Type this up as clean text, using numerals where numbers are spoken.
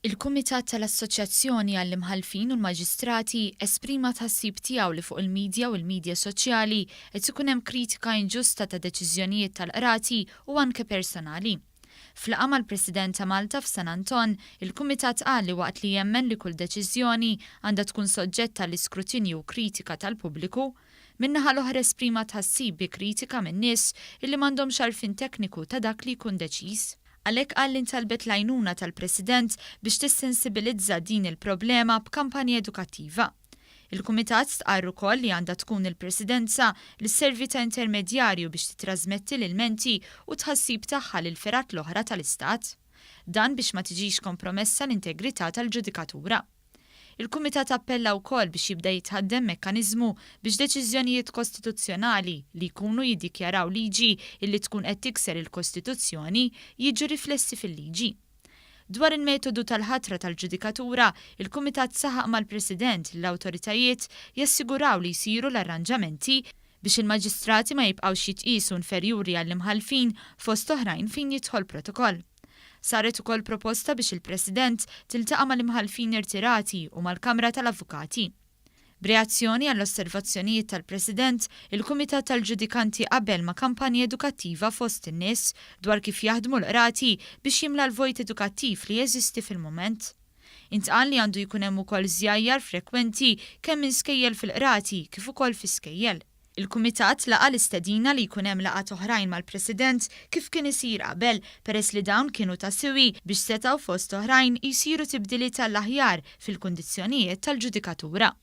Il-Kumitat tal-Assoċjazzjoni għall-Imħallfin u l-Maġistrati esprima tħassib tiegħu li fuq il-midja u l-midja soċjali qed ikun hemm kritika inġusta ta' deċiżjonijiet tal-qrati u anke personali. F'laqgħa mal-President ta' Malta f'San Anton, il-Kumitat qal li waqt li jemmen li kull deċiżjoni għandha tkun soġġetta għall-iskrutinju u kritika tal-pubbliku, min-naħa l-oħra esprima tħassib bi kritika minn nies illi m'għandhomx għarfien tekniku ta' dak li jkun deċiż. Għalhekk qal li ntalbet l-għajnuna tal-President biex tissensibilizza din il-problema b'kampanja edukattiva. Il-Kumitat stqarr ukoll li għandha tkun il-Presidenza li sservi ta' intermedjarju biex titrażmetti l-ilmenti u t-tħassib tagħha lill-fergħat l-oħra tal-Istat. Dan biex ma tiġix kompromessa l-integrità tal-ġudikatura. Il-Kumitat appella wkoll biex jibda jitħaddem mekkaniżmu biex deċiżjonijiet kostituzzjonali li jkunu jiddikjaraw liġi illi tkun qed tikser il-Kostituzzjoni jiġu riflessi fil-liġi. Dwar il-metodu tal-ħatra tal-ġudikatura, il-Kumitat saħaq mal-President li l-awtoritajiet jassiguraw li jsiru l-arranġamenti biex il-maġistrati ma jibqgħux jitqiesu inferjuri għall-imħallfin fost oħrajn fejn jidħol protokoll. Saret ukoll proposta biex il-President tiltaqa' mal-imħallfin irtirati u mal-Kamra tal-Avukati. B'reazzjoni għall-osservazzjonijiet tal-President, il-Kumitat tal-Ġudikanti qabel ma' kampanja edukattiva fost in-nies dwar kif jaħdmu l-qrati biex jimla l-vojt edukattiv li jeżisti fil-mument. Intqal li għandu jkun hemm ukoll żjajjar frekwenti kemm minn skejjel fil-qrati kif ukoll fi skejjel. Il-Kumitat laqa' l-istedina li jkun hemm laqgħat oħrajn mal-President kif kien isir qabel peress li dawn kienu ta' siwi biex setgħu fost oħrajn jsiru tibdiliet għall-aħjar fil-kundizzjonijiet tal-ġudikatura.